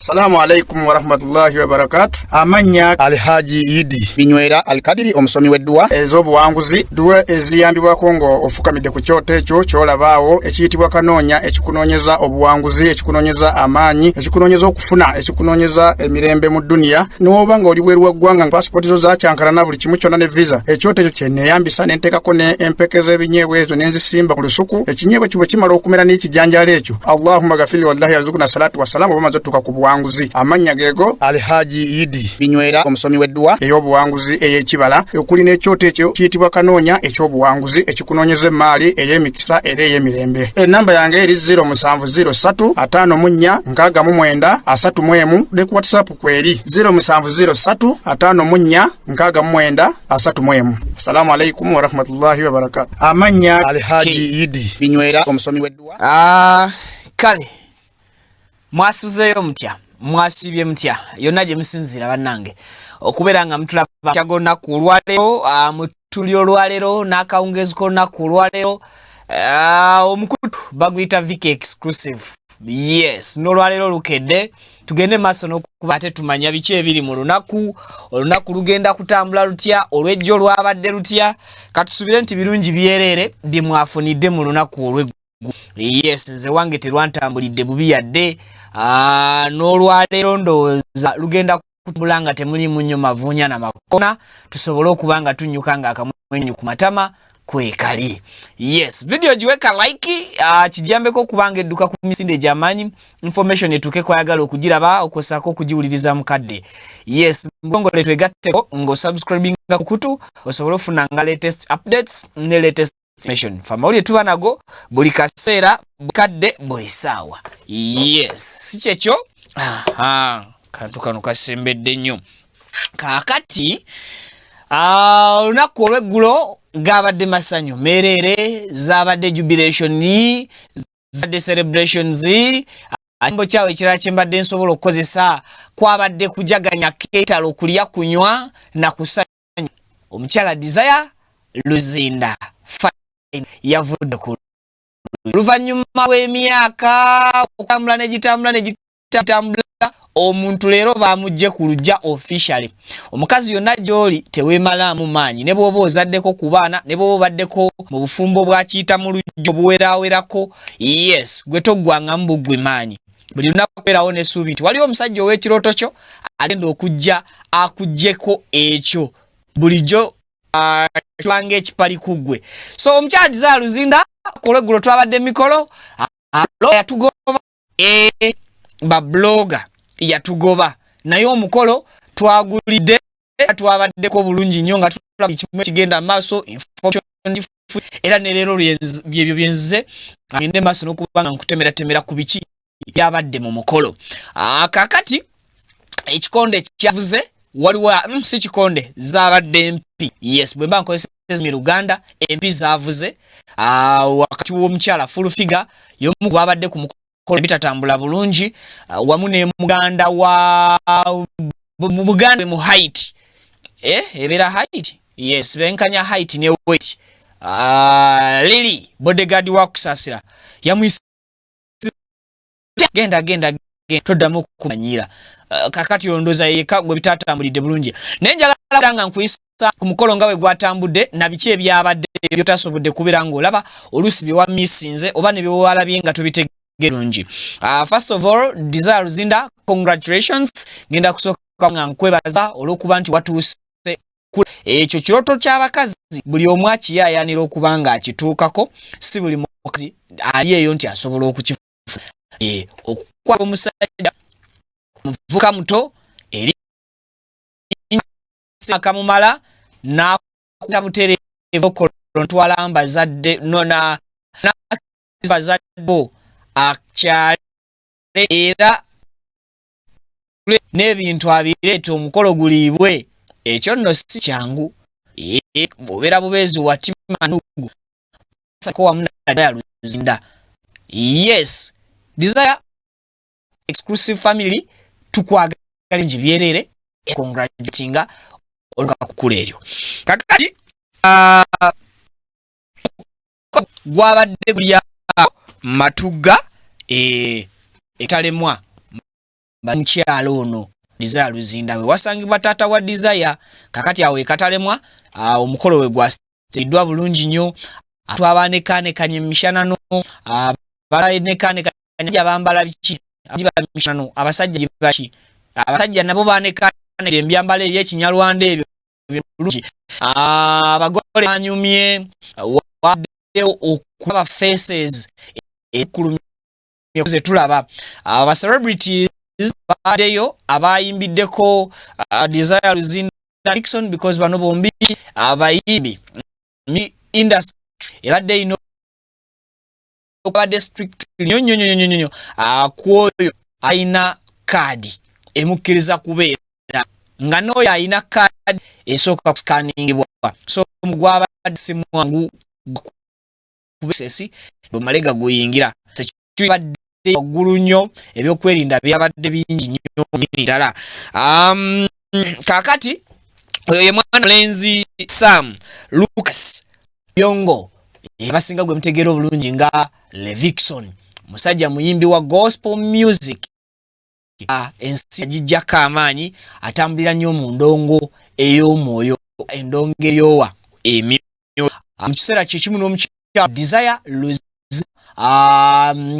Salamu alaikum warahmatullahi wabarakatu. Amannya Alhaji Idi Binywera Alkadiri, omusomi w'edduwa ez'obuwanguzi, dduwa eziyambibwako nga ofukamidde ku kyoto ekyo ky'olabaawo ekiyitibwa kanoonya, ekikunoonyeza obuwanguzi, ekikunoonyeza amaanyi, ekikunoonyeza okufuna, ekikunoonyeza emirembe mu dduniya. N'oba nga oli bweru wa ggwanga, pasipooti zo zakyankalana, buli kimu kyonna ne visa, ekyoto ekyo kyeneeyambisa ne nteekako ne empeke z'ebinyeebwa ezo ne nzisimba ku lusuku. Ekinyeebwa ekyo bwe kimala okumera n'ekijanjaalo ekyo, Allahumma gafiri wallahi yarzuquna salatu wassalamu, oba omaze otuuka ku buwanguzi. Amannya geego Alhaji Idi Binywera, omusomi w'edduwa ey'obuwanguzi ey'ekibala, okuli n'ekyoto ekyo kiyitibwa kanoonya eky'obuwanguzi, ekikunoonyeza emmaali ey'emikisa era ey'emirembe. Enamba yange eri 0703 54 69 31, ne ku WhatsApp kweri 0703 54 69 31. Assalamu alaikum warahmatullahi wabarakatu. Amannya Alhaji Idi Binywera, omusomi w'edduwa. Kale mwasuzeeyo mutya? Mwasiibye mutya yonna gye musinziira bannange okubeera nga mutulaba kyaga olunaku olwaleero, mutuli olwaleero n'akawungeezi k'olunaku olwaleero? Omukutu baguyita Vic Exclusive. Yes, n'olwaleero lukedde tugende maaso n'okuba ate tumanya biki ebiri mu lunaku. Olunaku lugenda kutambula lutya? Olw'ejjo lwabadde lutya? Katusubire nti birungi byereere bye mwafunidde mu lunaku olw'eggulo. Yes, nze wange terwantambulidde bubi yadde. N'olwaleero ndowooza lugenda kutambula nga temulimu nnyo mavuunya na makona, tusobole okuba nga tunnyuka nga akamwenyu ku matama kwekali. Yes, video giweka like, kijambeko okubanga edduka ku misinde egy'amaanyi, information etuuke kwayagala okugiraba okwossaako okugiwuliriza mukadde. Yes, mbongole twegatteko ng'osubscribinga ku kutu osobole ofunanga latest updates ne latest information. Fe amawulire tuba nago buli kaseera, buli kadde, buli ssaawa. Yes, si kyekyo? Aha, kantu kano kasembedde nnyo. Kaakati olunaku olw'eggulo gabadde masanyu meereere, zabadde jubilation, zabadde celebrations. Kimbo kyawe ekirala kye mbadde nsobola okukozesa kwabadde kujaganya, keetalo, kulya, kunywa na kusanya. Omukyala Desire Luzinda fine yavudde ku luvannyuma lw'emyaka okutambula negitambula negitambula. Omuntu leero bamugje ku lujja officially. Omukazi yonna gy'oli, teweemalaamu maanyi, ne bw'oba ozaddeko ku baana, ne bw'oba obaddeko mu bufumbo bwakiyita mu lujja obuweraawerako, yes, gwe toggwangamu buggwi maanyi. Buli lunaku beerawo n'essuubi nti waliwo omusajja ow'ekirooto kyo agenda okujja akuggyeko ekyo bulijjo nga ekipali ku ggwe. So omukyala Desire Luzinda, olweggulo twabadde emikolo, yatugoba, ba blogger yatugoba, naye omukolo twagulidde, twabaddeko bulungi nnyo nga tulaba kimu ekigenda maaso, era ne leero byebyo byenzize ngende maaso n'okuba nga nkutemeratemera ku biki byabadde mu mukolo. Kakati ekikonde kyavuze waliwo, si kikonde, zabadde empi. Yes, bwe mba nkozesa mi Luganda, empi zavuze wakati w'omukyala Full Figure, y'omu ku babadde ku mukolo bitatambula bulungi, wamu ne muganda wa muganda mu height, ebeera height, yes, benkanya height ne weight. Lili bodyguard wa Kusasira yamuyise, "Genda, genda, toddamu okumanyira." Kakati olondoza yeka gwe bitatambulidde bulungi, naye njagala nga nkuyisa ku mukolo nga bwe gwatambudde na biki ebyabadde byotasobodde kubeera ng'olaba, oluusi bye wamisinze oba ne byewalabye nga tobitegeera bulungi. First of all, Desire Luzinda, congratulations. Ngenda kusooka nga nkwebaza olw'okuba nti watuuse ekyo kirooto ky'abakazi, buli omu akiyaayaanira okuba nga akituukako. Si buli mukazi ali eyo nti asobola okukifu okukwata omusajja muvuka muto eri akamumala n'akuta butereevu ntwala mbazadde nona bazadde bo akyale era n'ebintu abireeta omukolo guliibwe. Ekyo nno si kyangu, bw'obeera bubeezi watimanugu wamu na Luzinda. Yes, Desire Exclusive family, tukwagala ngi byerere, congratulatinga olukakukula eryo. Kakati gwabadde gulya Matugga, etalemwa. Mukyala ono Desire Luzinda we wasangibwa taata wa Desire. Kakati awo ekatalemwa omukolo we gwasiddwa bulungi nnyo. Twabanekaanekanye emishanano, balanekaanekanye abambala biki mishanano, abasajja baki, abasajja nabo banekaanekanye embyambalo ebyekinyarwanda ebyo bulungi. Abagole banyumye, waddewo okulaba faces ekulumye ze tulaba. Aba celebrities baddeyo abayimbiddeko Desire Luzinda Dixon, because bano bombi abayimbi industry ebadde ino badde strict nnyo nnyo nnyo nnyo nnyo kwoyo alina kaadi emukkiriza kubeera nga n'oyo alina kaadi esooka kuscaningibwa. So gwabadde si mwangu kubesesi bwemale gaguyingira badde waggulu nnyo, ebyokwerinda byabadde bingi nnyo ddala. Kaakati oyo ye mwana mulenzi Sam Lucas Byongo, abasinga gwe mutegeera obulungi nga Levixone, musajja muyimbi wa gospel music. Ensi agijjako amaanyi, atambulira nnyo mu ndongo ey'omwoyo, endongo eryowa emyoyo. Mu kiseera kyekimu n'omukyala Desire Luzi,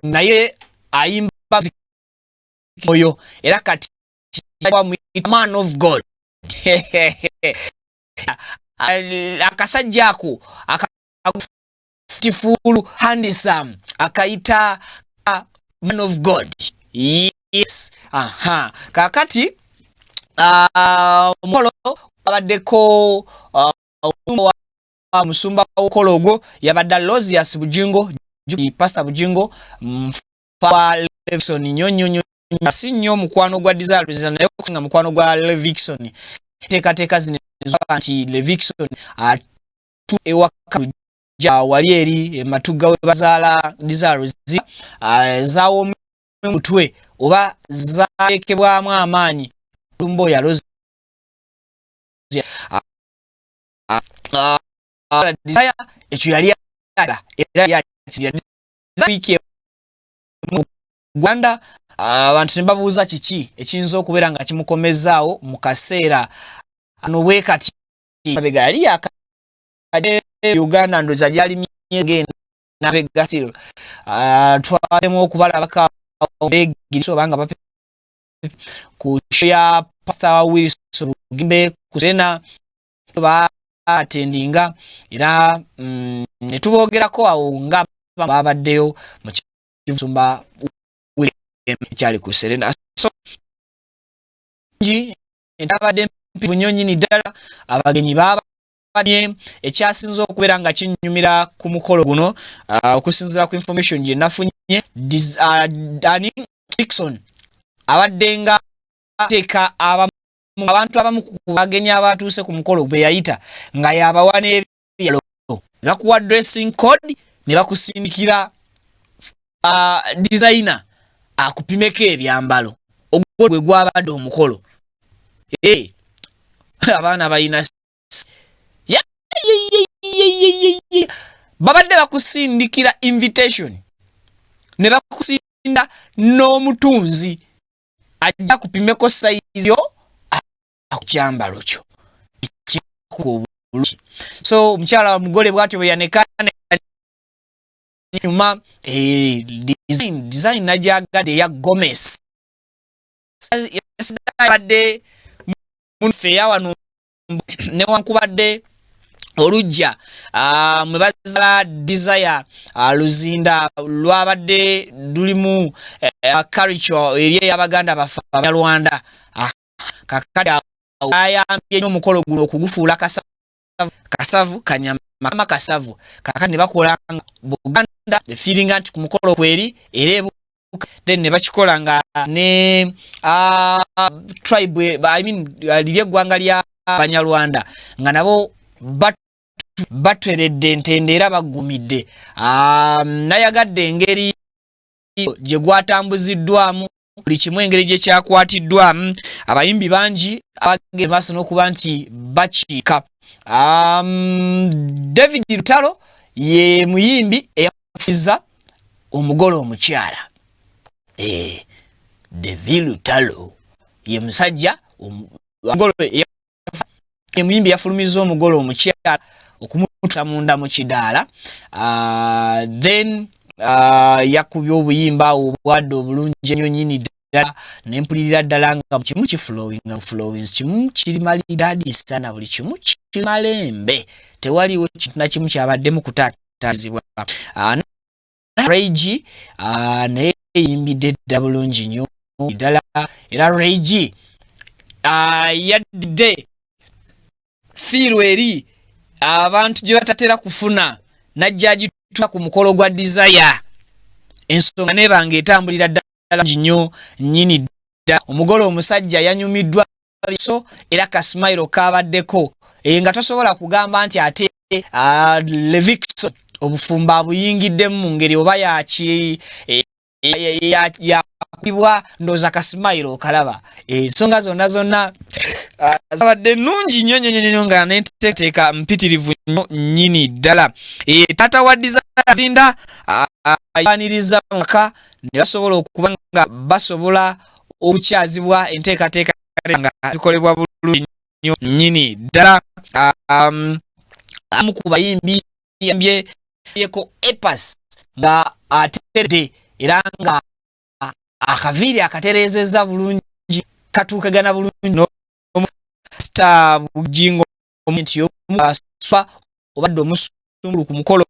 naye ayimba oyo era kati man of God. Akasajja ako akatifulu handsome akayita man of God. Yes, aha. Kakati omukolo abaddeko musumba w'omukolo ogwo yabadde Aloysius Bujingo, Pastor Bujingo wa Levixone nnyo nnyo nnyo, si nnyo mukwano gwa Desire Luzinda, naye nga mukwano gwa Levixone. Teekateeka zino nti Levixone atu ewaka wali eri ematugga we bazaala Desire Luzinda zawomutwe oba zalekebwamu amaanyi lumba oyo Aloysius Desire. Ekyo yali era wiiki mu Uganda, abantu ne babuuza kiki ekiyinza okubeera nga kimukomezaawo mu kaseera ano bwe kati. Mabega yali yaka Uganda, ndoza lyali myegenda nabegatiro twazemu okubalabaka begiriso obanga bape ku show ya Pastor Wilson Gimbe ku Serena batendinga era ne tubogerako awo nga babaddeyo mu kisumba ekyali ku Serena. So ngi entabadde mpivu nnyo nnyini ddala, abagenyi babadye. Ekyasinze okubeera nga kinyumira ku mukolo guno, okusinziira ku information gye nafunye, Dani Dixon abadde nga ateeka abamu abantu abamu ku bagenyi abatuuse ku mukolo bwe yayita nga yabawa n'ebyalo, ne bakuwa dressing code, ne bakusindikira designer akupimeko ebyambalo. Ogwo gwe gwabadde omukolo. Hey, abaana balina babadde bakusindikira invitation ne bakusinda n'omutunzi ajja kupimeko sayizi yo akukyambalo kyo obulungi. So omukyala omugole bwatyo bwe yaneka nyuma design nagyagadde eya Gomez badde munfe eyawano newankubadde olujja mwe bazala Desire Luzinda lwabadde lulimu culture eri ey'abaganda baffe Abanyarwanda. Kakati ayambye nnyo omukolo guno okugufuula kasavu kasavu kanyama kama kasavu. Kakati ne bakola nga Buganda efiiringa nti ku mukolo kweri era ebuka, then ne bakikola nga ne tribe, I mean, liri eggwanga lya Banyarwanda nga nabo batweredde entende era baggumidde. Nayagadde engeri gye gwatambuziddwamu buli kimu, engeri gye kyakwatiddwamu, abayimbi bangi abagenda maaso n'okuba nti bakiika. David Lutalo ye muyimbi eyafiza omugole omukyala. Devi Lutalo ye musajja omuyimbi yafulumizza omugole omukyala okumutuusa munda mu kidaala. Then yakubye obuyimba awo obwadde obulungi ennyo nnyini ddala, ne mpulirira ddala nga kimu kiflowinga flowings, kimu kiri malidaadi sana, buli kimu kiri malembe, tewaliwo kintu na kimu kyabaddemu kutaataazibwa. Ray G naye yeyimbidde dda bulungi nnyo ddala, era Ray G yadde fiirwa eri abantu gye batatera kufuna, najja agitula ku mukolo gwa Desire, ensonga neeba nga etambulira ddala nnyo nnyini ddala. Omugole omusajja yanyumiddwa so era kasimairo kabaddeko nga tosobola kugamba nti ate Levixone obufumbo abuyingiddemu mu ngeri oba yaki yakubibwa. Ndowooza kasimairo okalaba, ensonga zonna zonna zabadde nnungi nnyo nnyo nnyo, nga nenteekateeka mpitirivu nnyo nnyini ddala. Taata wa Desire Zinda yaniriza maka ne basobola okuba nga basobola okukyazibwa, enteekateeka nga zikolebwa bulungi nnyo nnyini ddala. Amu ku bayimbi yambye yeko Epas nga ateredde era nga akaviiri akatereezezza bulungi, katuukagana bulungi star Bujingo nti omuswa obadde omusumbulu ku mukolo.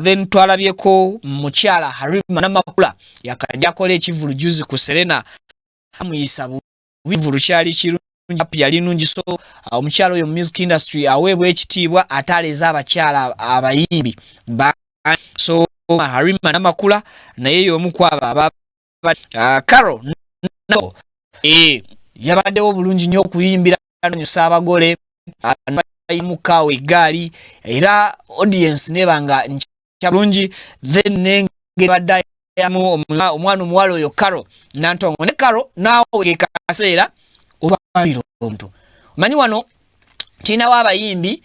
Then twalabyeko mukyala Harima Namakula, yakajja akola ekivulu juzi ku Serena, amuyisa bivulu kyali kirungi, yali nungi. So omukyala oyo mu music industry aweebwa ekitiibwa, ate aleeza abakyala abayimbi. So Harima Namakula naye y'omu ku abo aba Carol no, yabaddewo bulungi nnyo okuyimbira nyusa abagole mukaawo eggaali, era audience neba nga nkya bulungi. Then nengeri badde omwana omuwala oyo Caro Nantongo ne Caro, naawe ke kaseera olwabira omuntu omanyi wano tulinawo abayimbi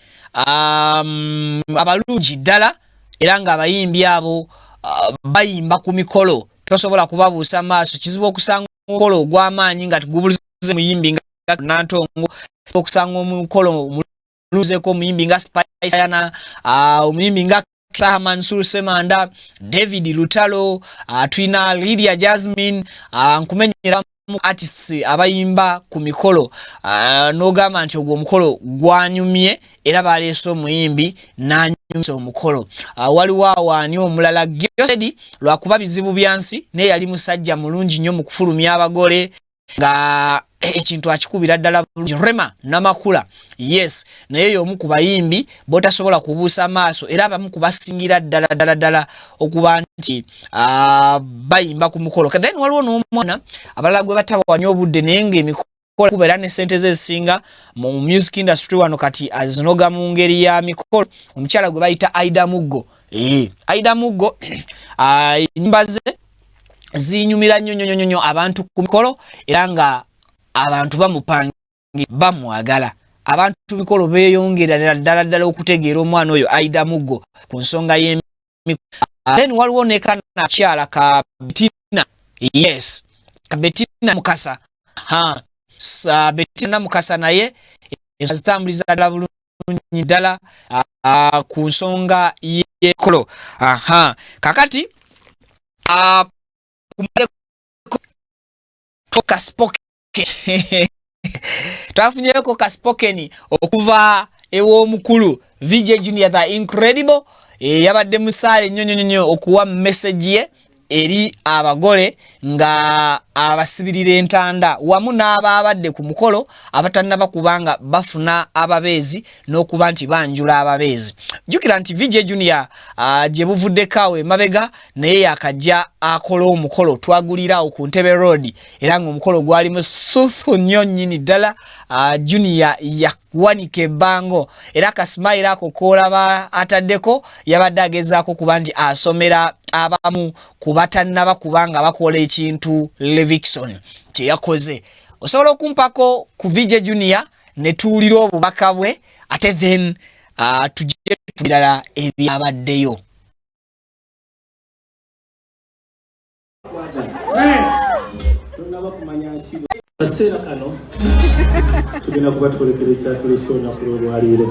abalungi ddala, era ng'abayimbi abo bayimba ku mikolo, tosobola kubabuusa maaso. Kizibu okusanga omukolo ogw'amaanyi nga gubulize muyimbi nga Nantongo, okusanga omukolo muluzeko omuyimbi nga Spice Diana, omuyimbi nga Taha Mansur Semanda, David Lutalo, tulina Lydia Jasmine. Nkumenyera artists abayimba ku mikolo n'ogamba nti ogwo omukolo gwanyumye, era baleese omuyimbi n'anyumisa omukolo. Waliwo awaani omulala Gyosedi, lwakuba bizibu byansi, naye yali musajja mulungi nnyo mu kufulumya abagole nga ekintu akikubira ddala bulungi. Rema Namakula, yes, naye y'omu ku bayimbi botasobola kubuusa maaso, era abamu kubasingira ddala ddala ddala okuba nti bayimba ku mukolo. Then waliwo n'omwana abalala gwe batabawanya obudde, naye ng'emikolo kubeera ne sente ze ezisinga mu music industry wano kati azinoga mu ngeri ya mikolo, omukyala gwe bayita Aida Muggo. Aida Muggo, enyimba ze zinyumira nnyo nnyo nnyo abantu ku mikolo, era nga abantu bamupangi bamwagala. Abantu mikolo beeyongera ddala ddala okutegeera omwana oyo Aida Muggo ku nsonga y'emi. Then waliwo ne kana kyala ka Betina, yes, ka Betina Mukasa. Ha, sa Betina Mukasa naye zitambuliza ddala bulungi ddala ku nsonga y'ekolo. Aha, kakati kaspoken twafunyeko kaspoken okuva ew'omukulu VJ Junior the Incredible. Yabadde musaale nnyo nnyo nnyo okuwa message ye eri abagole nga abasibirira entanda wamu n'abaabadde ku mukolo abatannaba kubanga bafuna ababeezi n'okuba nti banjula ababeezi. Jjukira nti VJ Junior gye buvuddeko awo emabega naye yakajja akola omukolo twagulirawo ku Ntebe Road, era ng'omukolo gwali musufu nnyo nnyini ddala. Junior yawanika ebbango, era akasimayiro ako koolaba ataddeko yabadde agezaako kuba nti asomera abamu ku batannaba kubanga bakola ekintu Levixone kye yakoze. Osobola okumpako ku VJ Junior ne tuwulira obubaka bwe, ate then tujje birala ebyabaddeyo. Tonaba kumanya nsi. Kaseera kano tugenda kuba twolekera ekyatulese olunaku lw'olwaleero,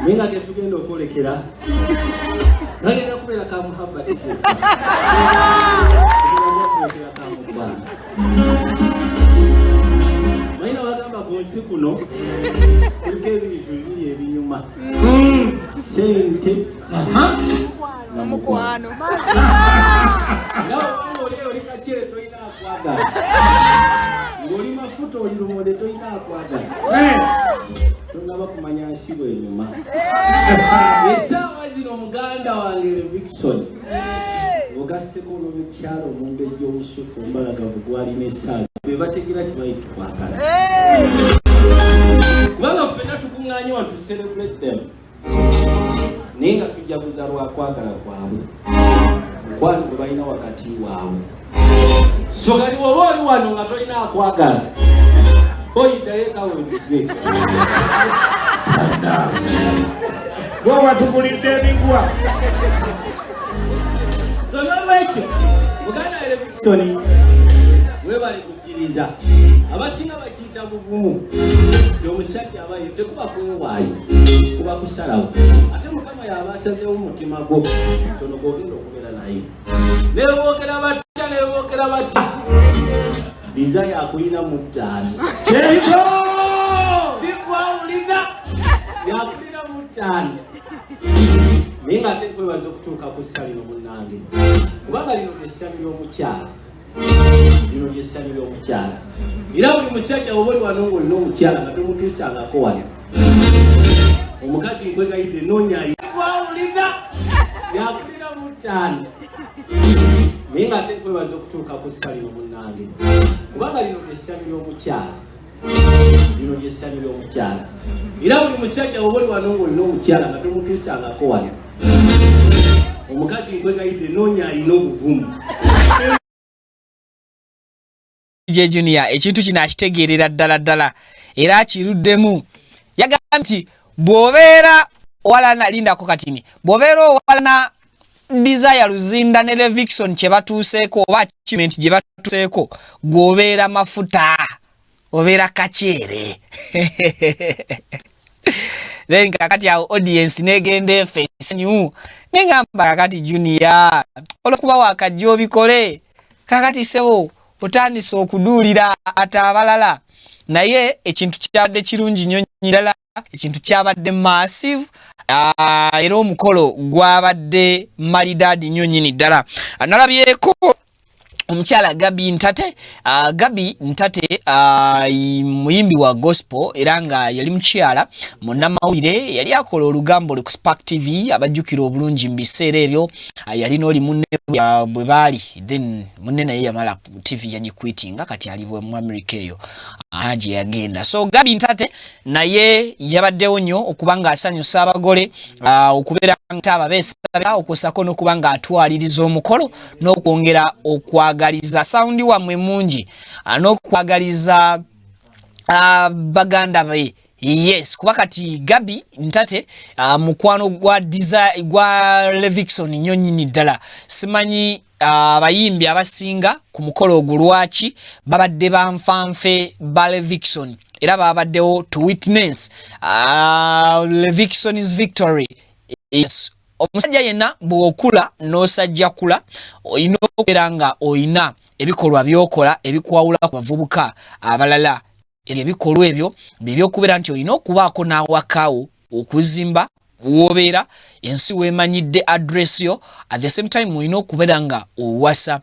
naye nga ketugenda okwolekera kagenda kubeera ka muhabbati, kwolekera ka mukwano. Malina bagamba ku nsi kuno kuliko ebintu bibiri ebinyuma: sente na mukwano. Era obanga oli oli kakyere, tolina akwagala, ng'oli mafuta, oli lumonde, tolina akwagala, tonaba kumanya nsi bwenyuma. Essaawa zino muganda wange Levixone ng'ogasseko n'omukyalo omumbejja omusufu omubalagavu gwalina, essaawa be bategeera kibayita kwagala, kubanga ffenna tukuŋŋaanye wano to celebrate them, naye nga tujaguza lwakwagala kwabwe, mukwano gwe balina wakati waabwe. So kati woba oli wano nga tolina akwagala, oyiddayo eka wetuge. Gwe watugulidde emigwa. So nolwekyo, muganda Levixone, webale kukkiriza. Abasinga bakiyita buvumu ti omusajja abayo tekuba kwewaayo, kuba kusalawo, ate Mukama yaba asazeewo mutima gwo tono gwogenda okubeera naye. Neboogera batya, neboogera batya, Desire akulina mu 5. Kyekyo. Sigwawulina yakulina mu 5, naye nga ate nkwebaza okutuuka ku ssa lino, munnange, kubanga lino lyessanyu ly'omukyala, lino lyessanyu ly'omukyala. Era buli musajja oba oli wano ng'olina omukyala nga tomutuusangako wano, omukazi nkwegayidde, noonya gwawulina yakulina mu 5, naye nga ate nkwebaza okutuuka ku ssa lino, munnange, kubanga lino lyessanyu ly'omukyala, lino lyessanyu ly'omukyala. Era buli musajja oba oli wano ng'olina omukyala nga tomutuusangako wano, omukazi nkwegayidde, noonya alina obuvumu. J Junior ekintu kino akitegeerera ddala ddala era akiruddemu. Yagambye nti bw'obeera owalana, lindako katini, bw'obeera owalana Desire Luzinda ne Levixone kye batuuseeko oba achievement gye batuuseeko, gw'obeera mafuta, obeera kakyere. Then kakati awo audience negenda efe essanyu, nengamba kakati Junior, olwokuba wakajja obikole, kakati sebo otandise okuduulira ate abalala. Naye ekintu kyabadde kirungi nnyo ddala, ekintu kyabadde massive, era omukolo gwabadde malidaadi nnyo nnyini ddala. Nalabyeko omukyala Gabi Ntate. Gabi Ntate muyimbi wa gospel era nga yali mukyala munnamawulire, yali akola olugambo lwe ku Spark TV, abajjukira obulungi mu biseera ebyo. Yalina oli munne bwe baali, then munne naye yamala TV yagiquitinga, kati ali mu America eyo gye yagenda. So Gabi Ntate naye yabaddewo nnyo okuba ng'asanyusa abagole, okubeera nti ababeesaba okusako n'okuba ng'atwaliriza omukolo n'okwongera okwagaliza sound wammwe mungi, n'okwagaliza baganda be. Yes, kuba kati Gabi Ntate mukwano gwa Desire, gwa Levixone nnyo nnyini ddala. Simanyi abayimbi abasinga ku mukolo ogwo lwaki babadde banfanfe ba Levixone, era babaddewo to witness Levixone's victory. Yes, omusajja yenna bw'okula n'osajjakula, olina okubeera nga olina ebikolwa by'okola ebikwawula ku bavubuka abalala. Ebyo ebikolwa ebyo byebyokubeera nti olina okubaako n'awakaawo, okuzimba woobeera, ensi weemanyidde address yo. At the same time olina okubeera nga owasa.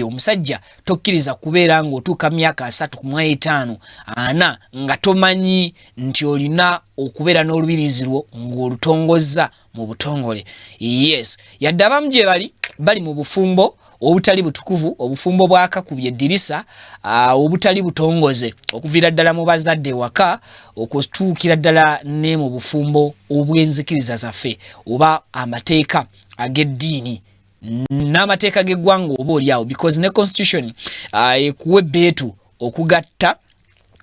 Omusajja tokkiriza kubeera ng'otuuka myaka 35, 40 nga tomanyi nti olina okubeera n'olubirizi lwo ng'olutongozza mu butongole. Yes, yadde abamu gye bali bali mu bufumbo obutali butukuvu, obufumbo bwakakubye eddirisa, obutali butongoze okuviira ddala mu bazadde ewaka okutuukira ddala ne mu bufumbo obw'enzikiriza zaffe oba amateeka ag'eddiini n'amateeka g'eggwanga oba oli awo, because ne constitution ekuwa ebbeetu okugatta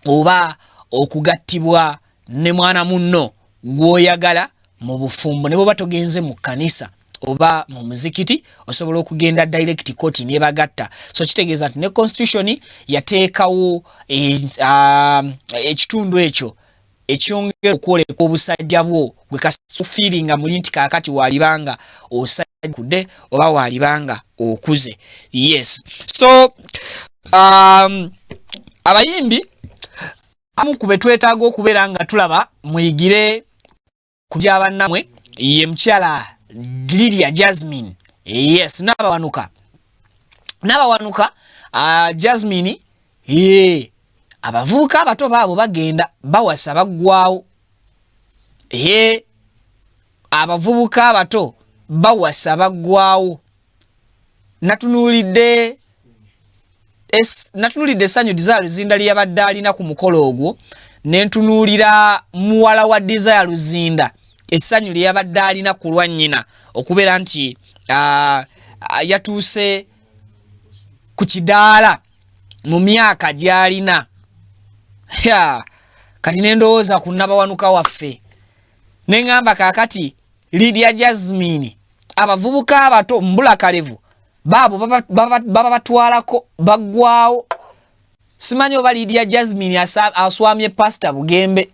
oba okugattibwa ne mwana munno gw'oyagala mu bufumbo ne bwoba togenze mu kkanisa. Oba mu muzikiti osobola okugenda direct court nebagatta. So kitegeeza nti ne constitution yateekawo ekitundu ekyo ekyongera okwoleka obusajja bwo gwe kasufiiringa muli nti kaakati walibanga osajjakudde oba walibanga okuze. Yes, so abayimbi abamu ku be twetaaga okubeera nga tulaba muyigire ku byabannamwe ye mukyala Lydia Jasmine. Yes, Nabawanuka, Nabawanuka, Jasmine ye abavubuka abato baabo bagenda bawasa baggwawo. Ye abavubuka abato bawasa baggwawo. Natunuulidde essanyu Desire Luzinda lye yabadde alina ku mukolo ogwo, ne ntunuulira muwala wa Desire Luzinda essanyu lye yabadde alina ku lwa nnyina okubeera nti yatuuse ku kidaala mu myaka gy'alina. Kati ne ndowooza ku Nabawanuka waffe ne ŋŋamba kaakati Lydia Jasmine, abavubuka abato mbula kalevu baabo baba batwalako baggwawo. Simanyi oba Lydia Jasmine aswamye Pasita Bugembe.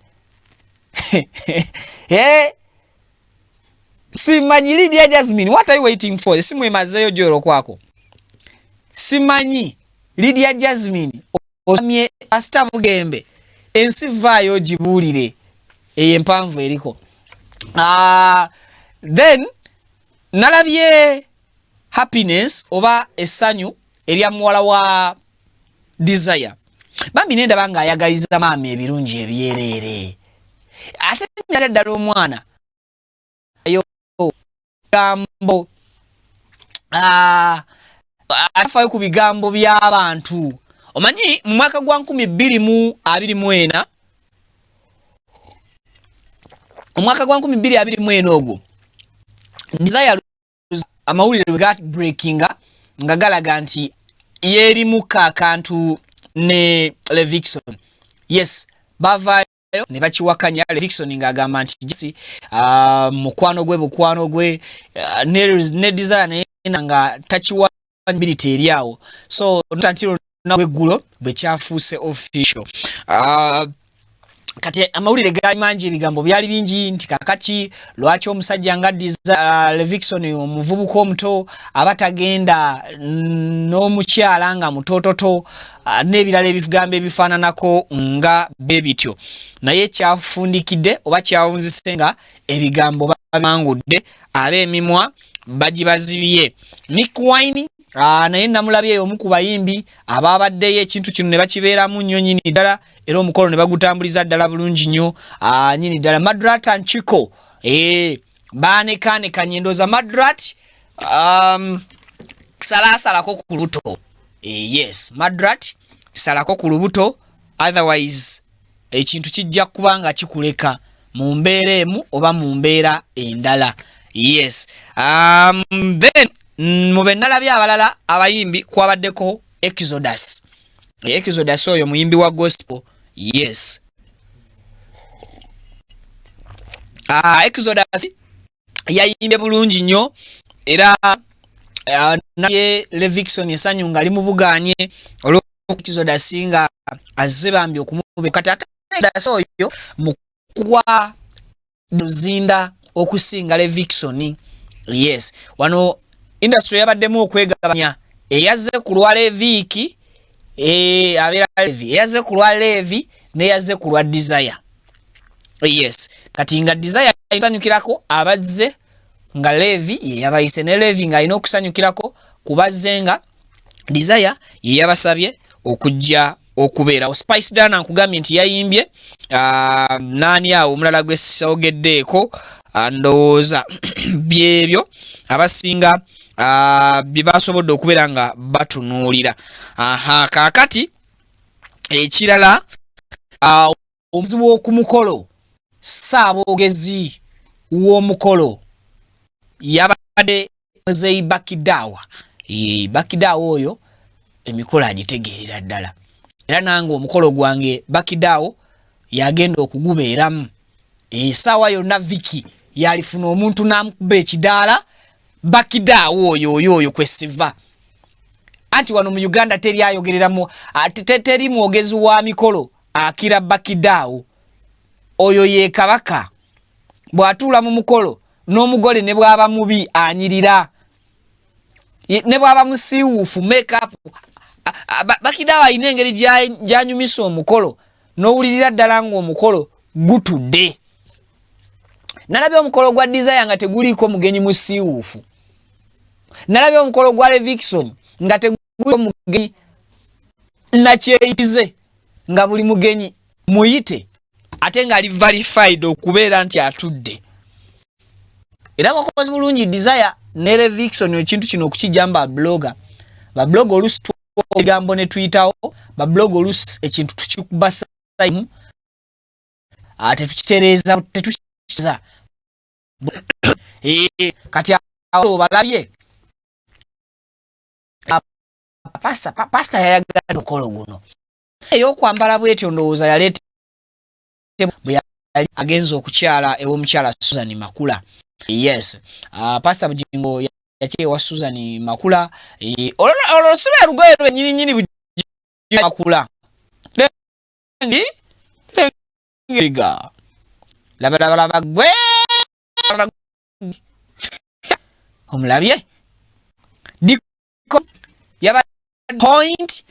Eh, simanyi. Lydia Jasmine, what are you waiting for? Esimu emazeeyo gyolo kwako. Simanyi Lydia Jasmine oswamye Pasita Bugembe, ensi vaayo ogibuulire eyo empanvu eriko. Then nalabye happiness oba essanyu erya muwala wa Desire bambi, nendaba ng'ayagaliza maama ebirungi ebyereere, ate nyala ddala omwana yo gambo afayo ku bigambo by'abantu. Omanyi mu mwaka gwa 2024, omwaka gwa 2024 ogwo Desire, amawulire bwe gabreakinga nga galaga nti yeerimuka akantu ne Levixone, yes, bavaayo ne bakiwakanya. Levixone ng'agamba nti just mukwano gwe, bukwano gwe, ne Desire naye nga takiwa ability eri awo. So not until lweggulo bwe kyafuuse official. Kati amawulire gaali mangi, ebigambo byali bingi nti kakati lwaki omusajja nga Levixone, omuvubuka omuto, aba tagenda n'omukyala nga mutototo, n'ebirala ebigambo ebifaananako nga bwe bityo. Naye kyafundikidde oba kyawunzise nga ebigambo babangudde, ab'emimwa bagibazibye. Mikie Wine naye namulabye omu ku bayimbi ababaddeyo ekintu kino ne bakibeeramu nnyo nnyini ddala, era omukolo ne bagutambuliza ddala bulungi nnyo nnyini ddala. Madrat and Chiko baanekaanekanye. Ndooza Madrat salaasalako ku lubuto. Yes, Madrat salako ku lubuto, otherwise ekintu kijja kuba nga kikuleka mu mbeera emu oba mu mbeera endala. Yes, then mu be nalabye abalala abayimbi kwabaddeko Exodus. Exodus oyo muyimbi wa gospel. Yes, Exodus yayimbye bulungi nnyo, era naye Levixone essanyu nga limubuganye olw'Exodus nga azze bambi okumube. Kati ate Exodus oyo mukuwa Luzinda okusinga Levixone. Yes, wano industry yabaddemu okwegabanya. Eyazze ku lwa Leviki, abeera Levi, eyazze ku lwa Levi neyazze ku lwa Desire. Yes, kati nga Desire sanyukirako abazze nga Levi ye yabayise, ne Levi ng'alina okusanyukirako kubazze nga Desire ye yabasabye okujja okubeerawo. Spice Dana nkugambye nti yayimbye. Naani awo omulala gwe soogeddeeko? Ndowooza byebyo abasinga bye basobodde okubeera nga batunuulira. Aha, kaakati ekirala, omuzi w'oku mukolo, ssaabogezi w'omukolo yabadde Muzeyi Bakidaawa. Bakidaawa oyo emikolo agitegeerera ddala, era nange omukolo gwange Bakidaawo yagenda okugubeeramu. Essaawa yonna Viki yalifuna omuntu n'amukuba ekidaala. Bakidaawo oyo oyo oyo kwesiva. Anti wano mu Uganda teri ayogereramu, teri mwogezi wa mikolo akira Bakidaawo. Oyo ye kabaka. Bw'atuula mu mukolo n'omugole ne bw'aba mubi anyirira, ne bw'aba musiiwuufu makeup. Bakidaawo alina engeri gy'anyumisa omukolo n'owulirira ddala ng'omukolo gutudde. Nalabye omukolo gwa Desire nga teguliiko mugenyi musiiwuufu. Nalabye omukolo gwa Levixone nga teguliiko mugenyi nakyeyitize, nga buli mugenyi muyite ate ng'ali verified okubeera nti atudde. Era bakoze bulungi Desire ne Levixone ekintu kino okukijjamu ba blogger. Ba blogger oluusi ebigambo ne tuyitawo, ba blogger oluusi ekintu tukikuba saimu, tetukitereeza, tetukitereeza. Kati awo balabye pastor yayagadde omukolo guno. Ey'okwambala bwetyo ndowooza yaleeta bwe yali agenze okukyala ew'omukyala Susan Makula. Yes, Pastor Bugingo yakyala ewa Susan Makula. Olwo si lwe lugoye lwe nnyini nnyini Makula. Lengiga. Laba, laba, laba, gwe. Omulabye? Diko yabadde point.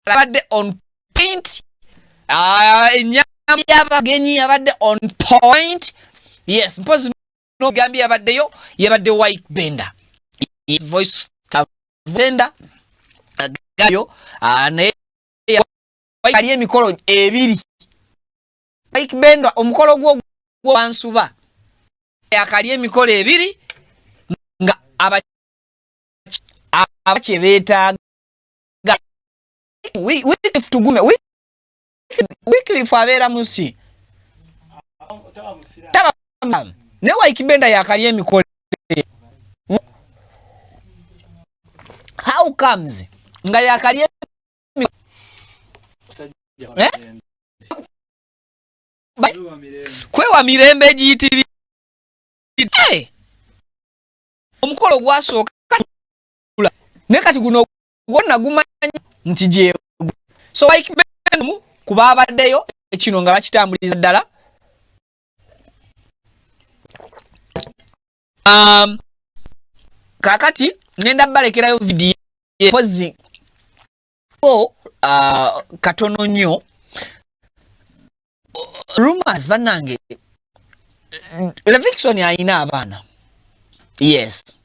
Yabadde on point. Ennyama y'abagenyi yabadde on point. Yes, mpozi n'ogambye yabaddeyo, yabadde White Bender. Yes, voice Bender. Gayo, naye ali emikolo ebiri. White Bender omukolo gwo gwansuba. Akali emikolo ebiri nga abakye beetaaga. Wycliffe tugume. Wycliffe abeera mu nsi. Taba naye Ykee Benda yakali emikolo. How comes nga yakali kwewa mirembe egiyitiridde. Omukolo gwasooka naye kati guno gwonna gumanyi nti gye. So Ykee Benda ku baabaddeyo kino nga bakitambuliza ddala. Kaakati ngenda balekerayo vidiyo mpozi ko katono nnyo. Rumors bannange, Levixone ayina abaana. Yes,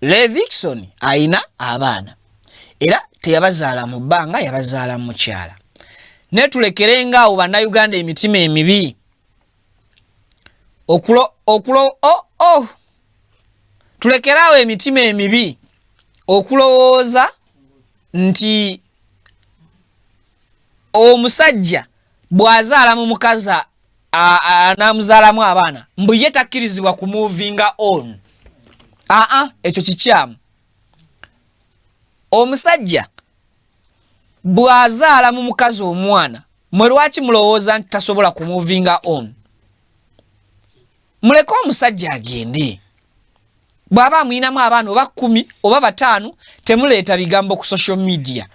Levixone ayina abaana era teyabazaala mu bbanga, yabazaala mu mukyala. Naye tulekerenga awo bannayuganda emitima emibi. Okulo, okulo, oh, oh. Tulekere awo emitima emibi okulowooza nti omusajja bw'azaala mu mukazi n'amuzaalamu abaana mbu ye takkirizibwa ku movinga on. Aa, ekyo kikyamu. Omusajja bw'azaala mu mukazi omwana, mwe lwaki mulowooza nti tasobola ku movinga on? Muleke omusajja agende. Bw'aba amuyinamu abaana oba 10 oba 5, temuleeta bigambo ku social media.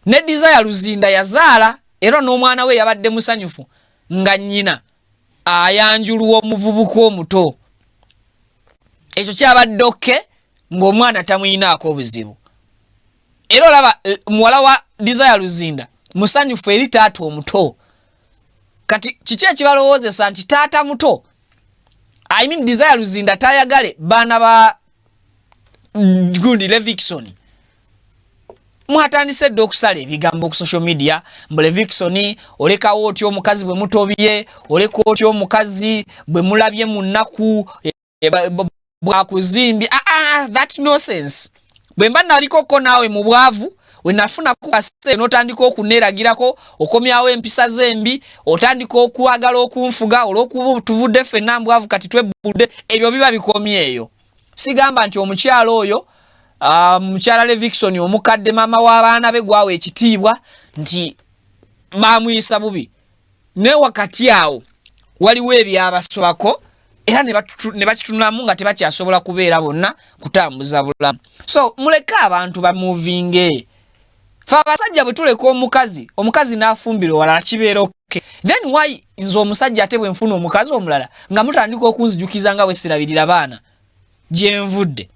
Ne Desire Luzinda yazaala era n'omwana we yabadde musanyufu nga nnyina ayanjulwa omuvubuka omuto. Ekyo kyabadde okke ng'omwana tamuyinaako obuzibu. Era olaba muwala wa Desire Luzinda musanyufu eri taata omuto. Kati kiki ekibalowoozesa nti taata muto, I mean Desire Luzinda tayagale baana ba gundi Levixone? Mwatandise dda okusala ebigambo ku social media mbu Levixone olekawo otya omukazi bwe mutobye, oleka otya omukazi bwe mulabye mu nnaku bwakuzimbye. That nonsense. Bwe mba nalikoko naawe mu bwavu, we nafuna ku kaseera n'otandika okuneeragirako, okomyawo empisa z'embi, otandika okwagala okunfuga olw'okuba tuvudde ffenna mbwavu kati twebbudde, ebyo biba bikomye eyo. Sigamba nti omukyala oyo, mukyala Levixone omukadde, maama w'abaana be gwawa ekitiibwa, nti bamuyisa bubi, naye wakati awo waliwo ebyabasobako. Era ne bakitunulamu nga tebakyasobola kubeera bonna kutambuza bulamu. So muleke abantu bamuvinge. Fe abasajja bwe tuleka omukazi, omukazi n'afumbira owalala, kibeera okay. Then why nze omusajja ate bwe nfuna omukazi omulala nga mutandika okunzijukiza nga bwe sirabirira baana gyenvudde?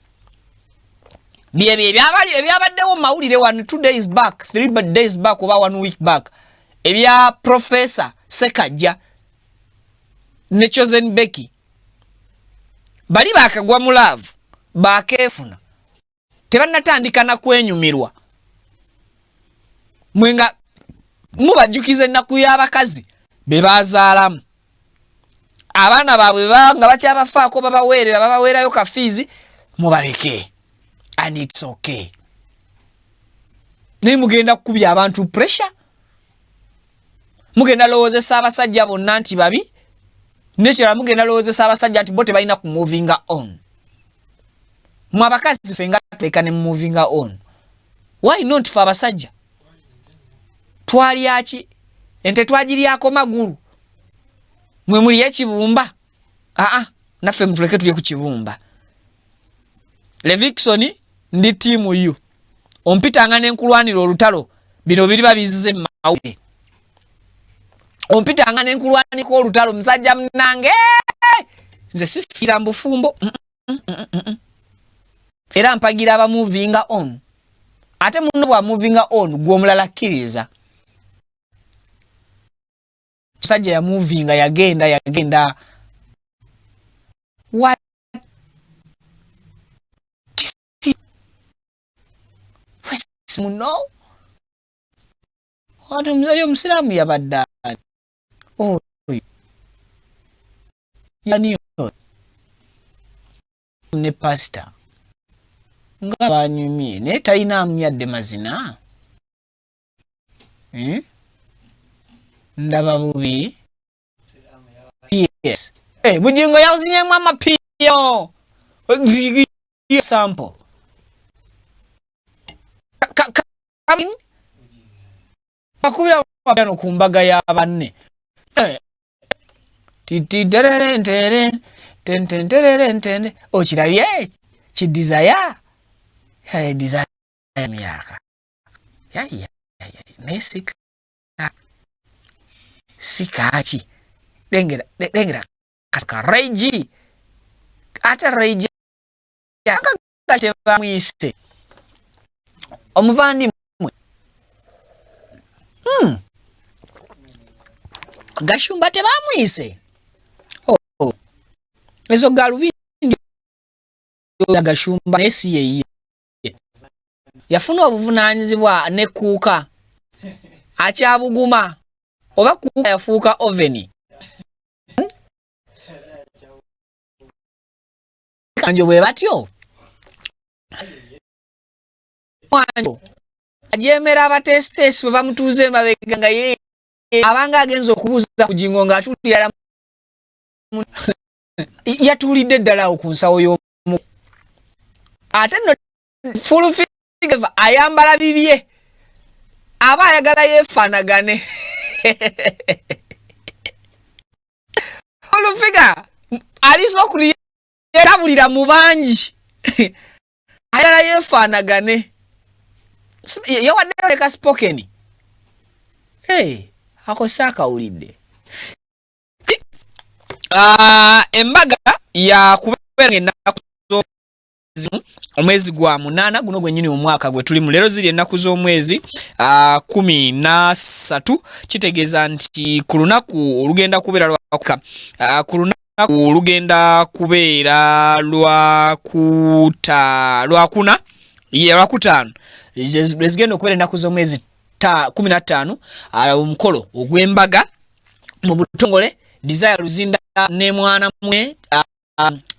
Byebyo ebyabaddewo mu mawulire 1, 2 days back, 3 days back oba one week back, ebya Professor Sekajja ne Chosen Becky. Bali bakagwa mu love, bakeefuna, tebannatandika na kwenyumirwa, mwe nga mubajjukiza ennaku y'abakazi be bazaalamu abaana baabwe nga bakyabafaako, babaweerera, babaweerayo kafiizi. Mubaleke and it's okay, naye mugenda kukubya abantu pressure, mugenda lowoozesa abasajja bonna nti babi. Nekirala, mugenda lowoozesa abasajja nti bo tebalina ku movinga on. Mwe abakazi ffe nga tuleka ne movinga on, why not? Fe abasajja twalyaki? Ente twagiryako magulu, mwe muli ekibumba. Aa, naffe mutuleke tulye ku kibumba. Levixone, ndi team you. Ompitanga nenkulwanira olutalo, bino biriba bizze mumawulire. Ompitanga nenkulwaniko olutalo, musajja munange. Nze sifiira mu bufumbo era mpagira aba movinga on. Ate muno bwa movinga on, gwe omulala kkiriza. Musajja yamuvinga, yagenda, yagenda. What muno ate omusajja omusiraamu yabadde ani oyo? Yani oyo ne pasita nga banyumye, naye talina yadde mazina. Eh? Ndaba bubi. Yes. Eh, Bujingo yazinyemu amapiano sample. Akubya amapiano ku mbaga ya banne. Eh. Tititerere tententerere ntende. Okirabye kidizaya desire myaka yaya, naye sika sikaaki. Lengera, lengera ka Reigi, ate Reigi tebamwise omuvandimwe. Gashumba tebamwise. Oh. Ezo galubindi Gashumba, naye si yeye yafuna obuvunanyizibwa ne kuuka akyabuguma, oba kuuka yafuuka oven. Kanjo bwe batyo mwanjo ajemera abateesiteesi bwe bamutuuza emabega, nga ye abanga agenza okubuuza ku Jingo ng'atuulira, yatuulidde ddala awo ku nsawo y'omu. Ate nno Full Figure ayambala bibye, aba ayagala yeefaanagane. Full Figure alisa okutabulira mu bangi, ayagala yeefaanagane. Yawaddeyo leka spoken. Hey, ako saakawulidde. Embaga yakubeera ennaku omwezi gwa 8 guno gwennyini, omwaka gwe tulimu leero. Ziri ennaku z'omwezi 13, kitegeeza nti ku lunaku olugenda kubeera lwakuka, ku lunaku olugenda kubeera lwakuta, lwakuna, lwakutaano, lwezigenda okubeera ennaku z'omwezi 15, omukolo ogw'embaga mu butongole, Desire Luzinda ne mwana mwe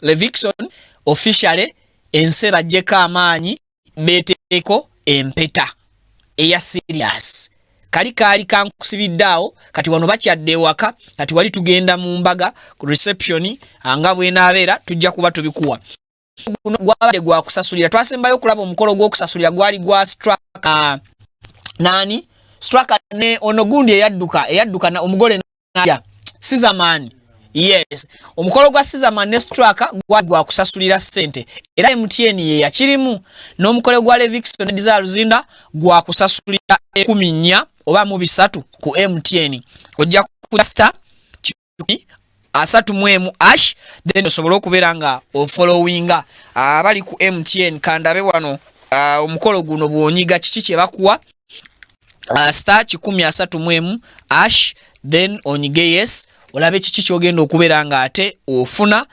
Levixone, officially ensi ebajjeko amaanyi, beeteeko empeta eya serious. Kali kaali kankusibidde awo, kati wano bakyadde ewaka, kati wali tugenda mu mbaga ku reception nga bwenaabeera tujja kuba tubikuwa. Guno gwabadde gwakusasulira. Twasembayo okulaba omukolo gw'okusasulira gwali gwa Straka nani, Straka ne ono gundi eyadduka, eyadduka omugole naya Sizamani. Yes, omukolo gwa Sizzaman ne Straka gwali gwa kusasulira ssente era MTN ye yakirimu, n'omukolo gwa Levixone ne Desire Luzinda gwa kusasulira 14 oba mu 3 ku MTN. Ojja ku star 131 ash, then osobole okubeera nga ofollowinga abali ku MTN. Kandabe wano omukolo guno bw'onyiga kiki kye bakuwa. Star 131 ash, then onyige yes, olabe kiki kyogenda okubeera nga ate ofuna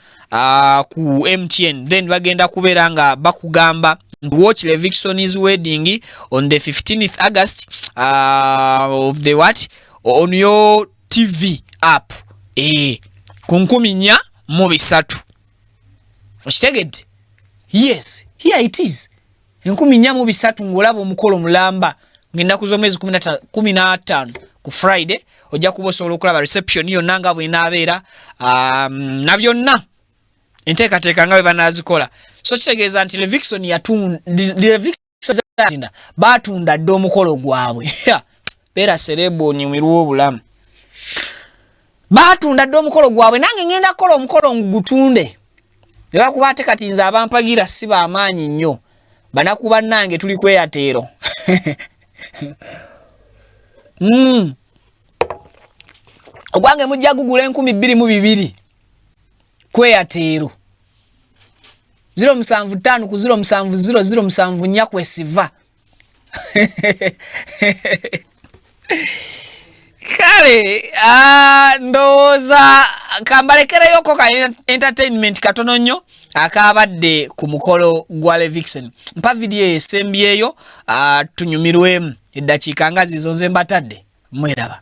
ku MTN. Then bagenda kubeera nga bakugamba watch Levixone's wedding on the 15th August of the what on your TV app ku 4300. Okitegedde? Yes, here it is, 4300 ng'olaba omukolo mulamba ng'ennaku z'omwezi 15 ku Friday. Ojja kuba osobola okulaba reception yonna nga bw'enaabeera, na byonna enteekateeka nga bwe banaazikola. So kitegeeza nti Levixone baatunda dda omukolo gwabwe. Beera celeb onyumirwa obulamu. Baatunda dda omukolo gwabwe. Nange ngenda kukola omukolo ngugutunde, era kuba ate kati nze abampagira si baamaanyi nnyo. Banaku bannange, tuli kweyateero. Ogwange mujja gugula 2002 kweyateero 075 ku 070 074 kwesiva. Kale ndowooza kambalekereyoko ka entertainment katono nnyo akabadde ku mukolo gwa Levixone. Mpa vidiyo esembyeyo tunyumirwemu eddakiika nga zizo nze mbatadde mweraba.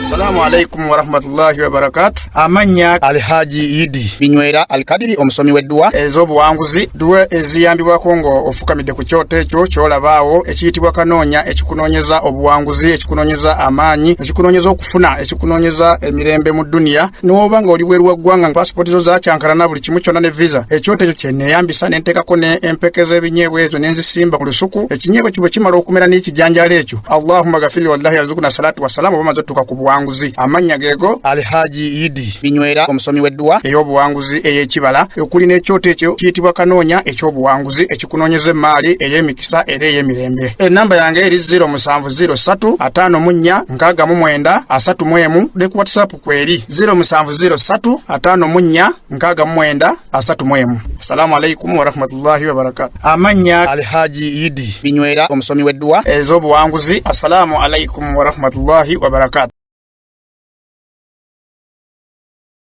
Assalamu alaikum warahmatullahi wabarakatu. Amannya Alhaji Idi Binywera Alkadiri omusomi w'edduwa ez'obuwanguzi, dduwa eziyambibwako ng'ofukamidde ku kyoto ekyo ky'olabaawo ekiyitibwa kanoonya, ekikunoonyeza obuwanguzi, ekikunoonyeza amaanyi, ekikunoonyeza okufuna, ekikunoonyeza emirembe mu dduniya. N'oba nga oli bweru wa ggwanga, pasipooti zo zakyankalana, buli kimu kyonna ne visa, ekyoto ekyo kye neeyambisa ne nteekako ne empeke z'ebinyeebwa ezo ne nzisimba ku lusuku. Ekinyeebwa ekyo bwe kimala okumera n'ekijanjaalo ekyo, Allahumma gafiri wallahi yarzuquna salatu wassalamu, oba omaze otuuka ku buwanguzi. Amannya geego Alhaji Idi Binywera omusomi w'edduwa ey'obuwanguzi ey'ekibala, okuli n'ekyoto ekyo kiyitibwa kanoonya eky'obuwanguzi, ekikunoonyeza emmaali ey'emikisa era ey'emirembe. Ennamba yange eri 0703 54 69 31, ne ku WhatsApp kweri 0703 54 69 31. Assalamu alaikum warahmatullahi wabarakatu. Amannya Alhaji Idi Binywera omusomi w'edduwa ez'obuwanguzi. Assalamu alaikum warahmatullahi wabarakatu.